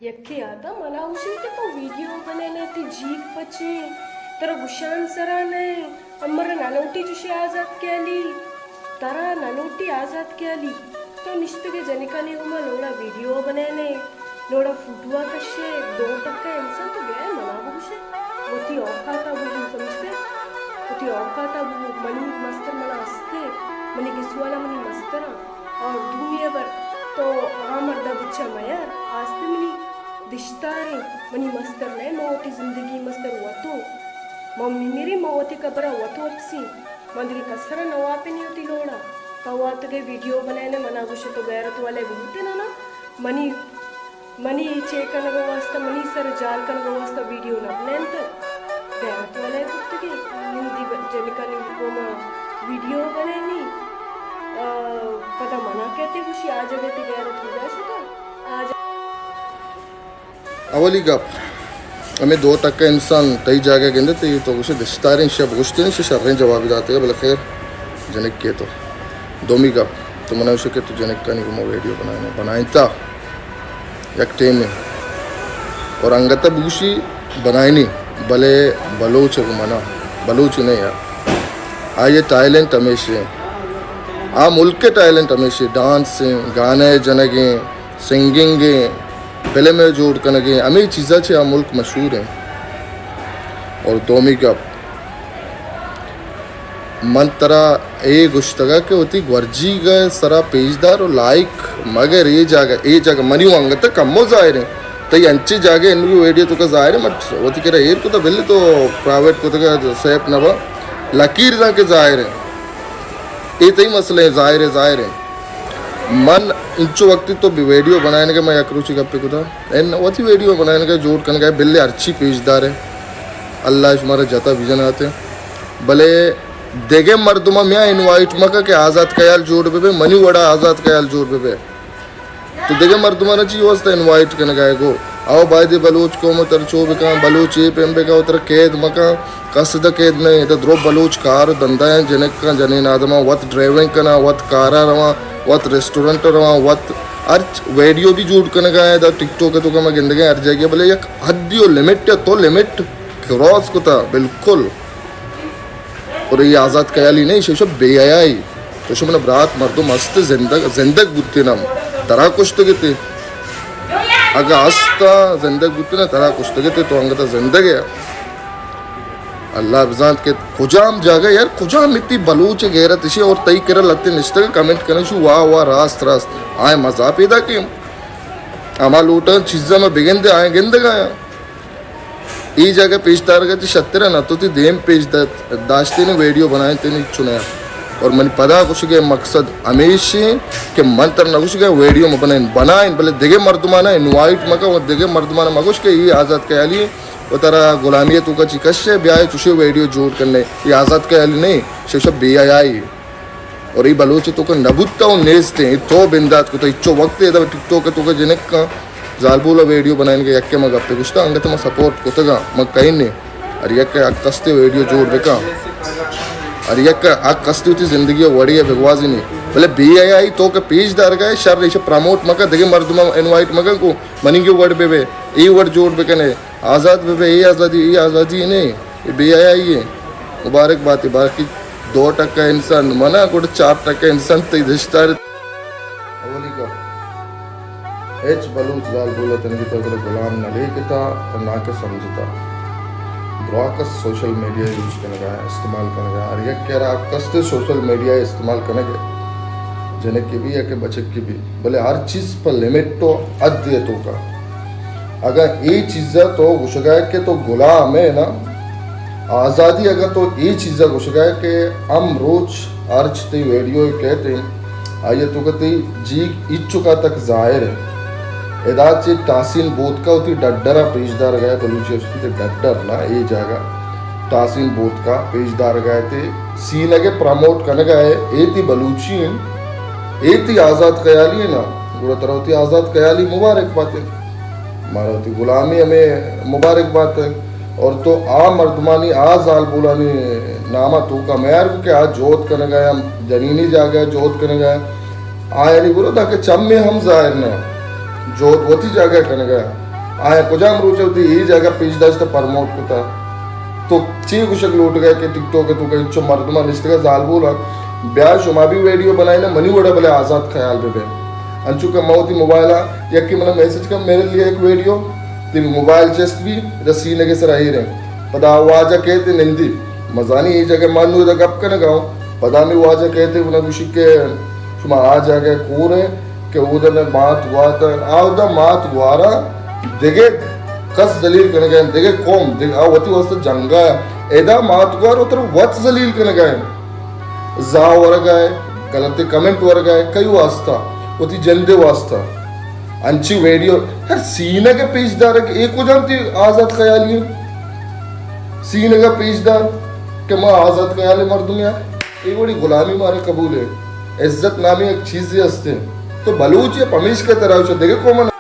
یکے آتا منا گوشی کہ تو ویڈیو بنائینے، تی جیگ پچے، ترا گوشان سرا نئے، امر نہ لوٹی چوشی آزات کیالی، ترا نہ لوٹی آزات کیالی۔ تو نشتگے جنکانی گوما لوڑا ویڈیو بنائینے، لوڑا فوٹوا کشے، دو ٹکا انسان تو گئے منا بگوشے، وتی اوقاتا بگو، سمجھتے؟ وتی اوقاتا بگو، منی مستر منا استے، منی گسوالا منی مسترا۔ اور دومی ہبر، تو آ مردا بچا میار، آستے منی دشتاریں، منی مستر نئے، ما وتی زندگی مستر وتو، ما میمیریں، ما وتی قبرا وتو اپسیں، ما دگہ کسرا نواپنی وتی لوڑا، تو واتگے ویڈیو بنائینے، منا گوشے تو غیرت والے بوتے نا، نا، منی منی چے کنگ ء واسطہ، منی سر جال کنگ ء واسطہ ویڈیو نہ بنینت۔ غیرت والے کرتگی، نندی ب-، جنکانی گوما ویڈیو بنینی۔ آ، پدا منا کہتے گوشی، آ جگہ تی غیرت کجا شتا؟ آ جگہ اولی گپ، ہمیں دو ٹکا انسان تئی جاگہ گندے، تئی تو گوشے دشتاریں شپ گوشتے نہیں، شریں جوابی داتے، بلے خیر، جنک کے تو۔ دومی گپ، تو منا گوشے کہ تو جنکانی گوما ویڈیو بنائینے، بنائینتا۔ یک ٹیمے اور انگت بگوشی بنائینی، بلے بلوچ گو منا، بلوچ نہیں یار۔ آئی ٹیلنٹ ہمیشہ، آ ملک ٹیلنٹ ہمیشہ، ڈانس ہیں، گانے جنگیں، سنگنگ ہیں، فلم جوڑ کنگیں، ہمیں چیزاں چہ آ ملک مشہور ہیں۔ اور دومی گپ، من ترا اے گوشتگ کہ وتی گورجیگ ء سرا پیشدار و لائک مگر اے جاگہ، اے جاگہ منی و انگت کمو ظاہر ہیں۔ تئی انچیں جاگہ انوی ویڈیو تو کا ظاہر ہے، من وتی کرا ایر کتا، بلے تو پرائیویٹ کتا، سیپ نہ با، لکیر داں کہ ظاہر ہے۔ اے تئی مسئلہ ہے، ظاہر ہے، ظاہر ہے۔ من انچو وقتی تو ویڈیو بنائنے کہ میں یک روچی گپے کتا، ان وتی ویڈیو بنائنے کہ جوڑ کنگا ہے، بلے ہرچی پیشدار ہے۔ اللہ شمارا جتا بجناتے۔ بلے دگہ مردماں میا انوائٹ مکا کہ آزات خیال جوڑ بہ بے، منی وڑا آزات خیال جوڑ بہ بے۔ تو دگہ مردماں چی واسطہ انوائٹ کنگا ہے گو؟ او بایدے بلوچ قوم تر چو بکاں، بلوچ اے پیم بکاں، تر قید مکاں، قصد قید نہیں، ادا درو بلوچ کار و دندہ ہیں، جنکاں، جنین آدماں، وت ڈرائیونگ کناں، وت کارا رواں، وت ریسٹورنٹ رواں، وت ہر ویڈیو بھی جوڑ کنگا ہے، دا ٹک ٹاک تو کم گندگے ہر جگہ، بلے یک حدی و لمٹ ہے، تو لمٹ کراس کتا، بالکل۔ اور یہ آزات خیالی نہیں، شوشہ بے حیائی۔ شوشہ من برات مردم ہست زندگ، زندگ بوتے نا، ترا کشتگتے۔ اگا ہستا زندگ بوتے نا، ترا کشتگتے، تو انگتا زندگ ہے۔ اللہ بزانت کہ کجام جاگہ یار، کجام اتی بلوچ غیرت اشی اور تئی کرا لتے نشتگ کمنٹ کنے شو، واہ واہ، راست راست۔ آئے مزہ پیدا کہ ہما لوٹاں چیزاں میں بگندے آئے گندگ آیا۔ ای جاگہ پیش دارگا چہ شترا نہ تو تی دیم پیش دا-، داشتین ویڈیو بنائیں تین چنیا۔ اور منی پدا گوشگے مقصد ہمیش ہیں کہ من تر نہ گوشگے ویڈیو مبنائیں، بنائیں، بلے دگہ مردمانا انوائٹ مکا و دگہ مردمانا مگوش کہ ای آزات خیالی و ترا غلامی تو کا چی کشے، بیائے چوشے ویڈیو جوڑ کرنے، ای آزات خیالی نہیں، شوشہ بے حیائی۔ اور ای بلوچ تو کا نبوتا و نیست ہیں، ای تو بندات کو تو اچو وقت ہے دا ٹک ٹاک تو کا جنک کا زالبولا ویڈیو بنائیں کہ یک ما گپے گشتا، انگت ما سپورٹ کتگا، ما کہیں نے۔ ہر یک حق استے ویڈیو جوڑ بکا۔ ہر یک حق استے تی زندگی وڑی ہے بگوازی نہیں۔ بلے بے حیائی تو کا پیش دار گئے، شر ایش پروموٹ مکا، دگہ مردم انوائٹ مکا کو منی کے وڑ بے بے، ای وڑ جوڑ بکنے۔ آزاد بہ بے، اے آزادی، اے آزادی نے، اے بے حیائی ہے۔ مبارک بات ہے، باقی دو ٹکا انسان منا، گڑ چار ٹکا انسان تئی دشتار۔ اولی کا، ہچ بلوچ زال بولا تنگی تو گڑا غلام نہ لیکتا اور نہ کہ سمجھتا۔ دراکس سوشل میڈیا یوز کنگا ہے، استعمال کنگا ہے۔ ہر یک کہہ رہا کستے سوشل میڈیا استعمال کنگے، جنک کی بھی یا کہ بچک کی بھی۔ بلے ہر چیز پر لمٹ تو حد ہے تو کا۔ اگاں اے چیزا تو گوشگا کہ تو غلام ہے نا، آزادی اگاں تو اے چیزا گوشگا کہ ہم روچ ہرچ تئی ویڈیو کہتے ہیں، آئیے تو کہتے جی اچکا تک ظاہر ہے۔ ادا چے تحسین بوتکا ہوتی ڈڈرا پیش دار گئے، بلوچی استے ڈڈر نا اے جاگہ تحسین بوتکا پیش دار گئے تے سینگے پروموٹ کنگا ہے، اے تی بلوچی ہیں، اے تی آزاد خیالی ہے نا، گڑا ترا ہوتی آزاد خیالی مبارک بات ہے۔ مارا وتی غلامی ہمیں مبارک بات ہے۔ اور تو آ مردمانی، آ زالبولانی ناما تو کا میار کو کہ آ جہد کنگا ہے، ہم جنینی جاگہ جہد کنگا ہے۔ آ یعنی گرو دا کہ چم میں ہم ظاہر نہ، جہد وتی جاگہ کنگا ہے۔ آیا کجام روچ ءَ وتی اے جاگہ پیش داشتہ پرموٹ کتا؟ تو چی گوشگ لوٹگا کہ ٹک ٹاک ءِ توکا انچو مردماں نشتگا زالبولاں؟ بیا شما بھی ویڈیو بنائے نا، منی وڑا بلے آزات خیال بہ بے۔ انچو کہ ما وتی موبائل ءَ یکے منا میسج کن، میرے لیے ایک ویڈیو، تئی موبائل چست بی، ادا سینگ ءِ سرا ایریں۔ پدا واجہ کئیت نندی۔ مزانی اے جاگہ من نوں ادا گپ کنگا اوں۔ پدا ہمے واجہ کئیت منا گوشی کہ شما آ جاگہ کور ئے کہ اودا مئے مات گوات، آ اودا مات گوارا دگہ کس ذلیل کنگا اِنت، دگہ قوم، دگہ آ وتی واسطہ جنگا اِنت۔ ادا مات گوار وترا وت ذلیل کنگا اِنت۔ زاہ ورگا اِنت، غلط کمنٹ ورگا اِنت، کئی واسطہ؟ وتی جندے واسطہ۔ انچی ویڈیو، یار سینگ ءَ پیش دارگ، اے کجام تئی آزات خیالی اِنت؟ سینگ ءَ پیش دار کہ ما آزات خیال مردمے آں۔ اے وڑی غلامی مارا قبول اِنت۔ عزت نامی یک چیزے ہست اِنت۔ تو بلوچ ئے، پمیشکا ترا چہ دگہ قوماں